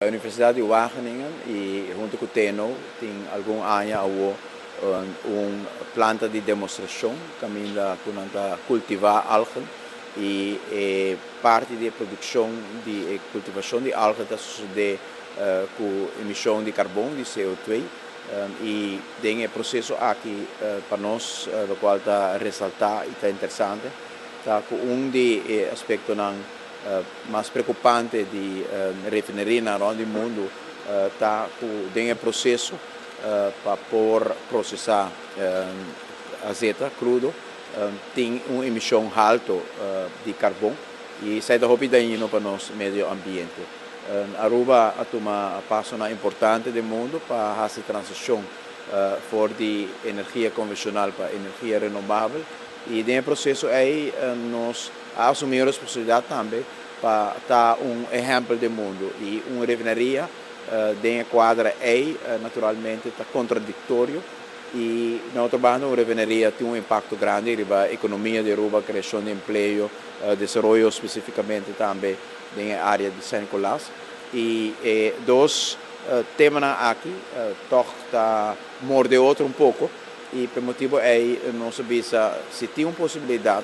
Universidad di Wageningen y hunto cu TNO tin algun aña awo un planta di demostracion caminda cu nan ta cultiva algen y e parti di produccion di e cultivacion di algen ta sucede cu emision di carbon di CO2 y den e proceso aki, pa nos locual ta resalta y ta interesante ta cu un di e aspectonan mas preocupante di refineria rond di mundo ta cu den e proceso pa por procesa azeta crudo tin un emision halto di carbon y esey ta hopi dañino pa nos medio ambiente. Aruba a tuma paso importante den mundo pa haci transicion for di energia convencional pa energia renovabel y den e proceso ey nos a asumi responsabilidad tambe pa ta un ehempel den mundo y un refineria den cuadro ey naturalmente ta contradictorio y na otro banda un refineria tin un impacto grandi riba economia di Aruba, creacion di empleo, desaroyo specificamente tambe den area di San Nicolas y dos tema aki toch ta morde otro un poco y pa e motibo ey nos a bisa si tin un posibilidad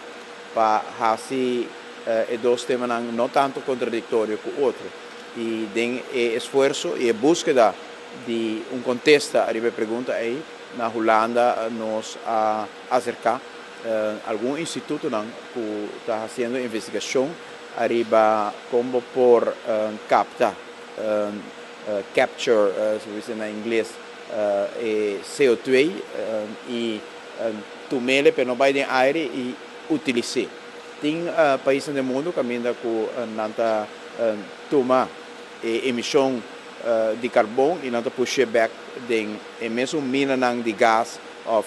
pa haci e dos tema no tanto contradictorio cu otro y den e esfuerso y e busqueda di un contesta riba e pregunta ey, na Hulanda nos a acerca algun instituto cu ta haciendo investigacion ariba con por capta, capture, si bisa na ingles, CO2 y tum'e pa no bay den aire y utilisa. Tin pais den mundo caminda cu nan ta tuma emision di carbon y nan ta push back den e mesun mina nan di gas of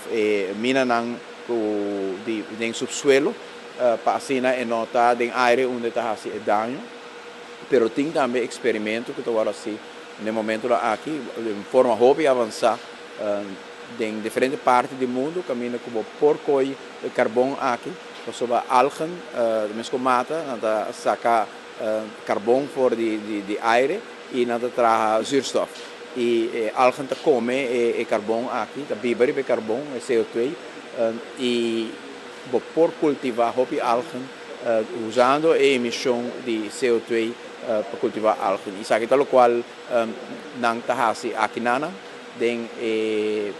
mina nan cu di den subsuelo pa asina e no ta den aire unda ta haci e daño. Pero tin tambe experimento cu ta asina na e momento aki di forma hopi avansa den diferente parti di mundo caminda cu por coy carbon aki pasobra algen, mescos mata, nan ta saca carbon for di aire y nan ta traha zuurstof y algen ta come e carbon aki, ta biba e carbon, e CO2, y bo por cultiva hopi algen usando e emision di CO2 pa cultiva algen. Y esaki ta locual nan ta haci aki na den e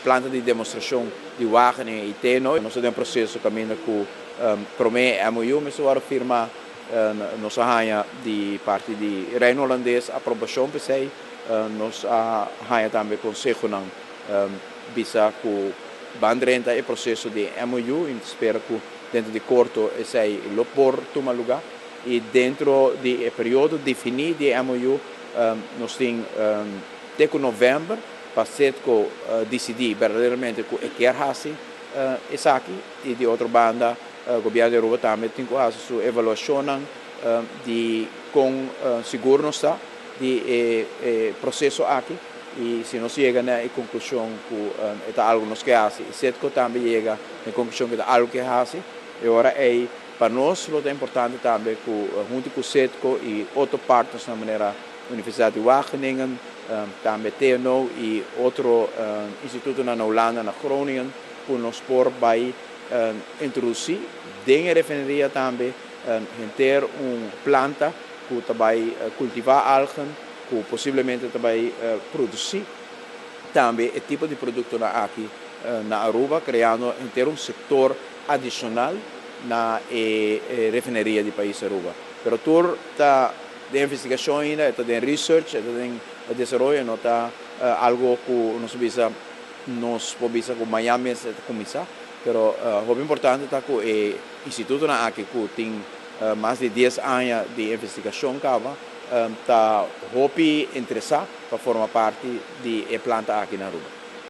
planta di demostracion di Wageningen y TNO. Nos tin un proceso caminda cu prome MOU mester wordo firma, nos a haya di parti di Reino Hulandes aprobacion pa esey, nos a haya tambe conseho nan bisa cu ban drenta e proceso di MOU y spera cu dentro di corto esey lo por tuma luga y dentro di e periodo defini di MOU, nos tin te cu november pa Citgo dicidi berdaderamente cu e kier haci esaki y di otro banda gobierno di Aruba tambe tin cu haci su evaluacion di con sigur nos ta di e proceso aki y si nos yega na e conclusion cu ta algo nos kier haci y Citgo tambe yega na e conclusion cu ta algo kier haci, e ora ey pa nos lo ta importante tambe cu hunto cu Citgo y otro partners na manera Universidad di Wageningen, tambe TNO y otro instituto na Hulanda, na Groningen, cu nos por bay introduci den e refineria tambe henter un planta cu ta bay cultiva algen, cu posiblemente ta bay produci tambe e tipo di producto aki na Aruba, creando henter un sector adicional na e refineria di pais Aruba. Pero tur ta den investigacion ainda, ta den research, ta den desaroyo, no ta algo cu nos bisa nos por bisa cu mañan ta cuminsa, pero hopi importante ta cu e instituto aki cu tin mas di 10 aña di investigacion caba, ta hopi interesa pa forma parti di e planta aki na Aruba.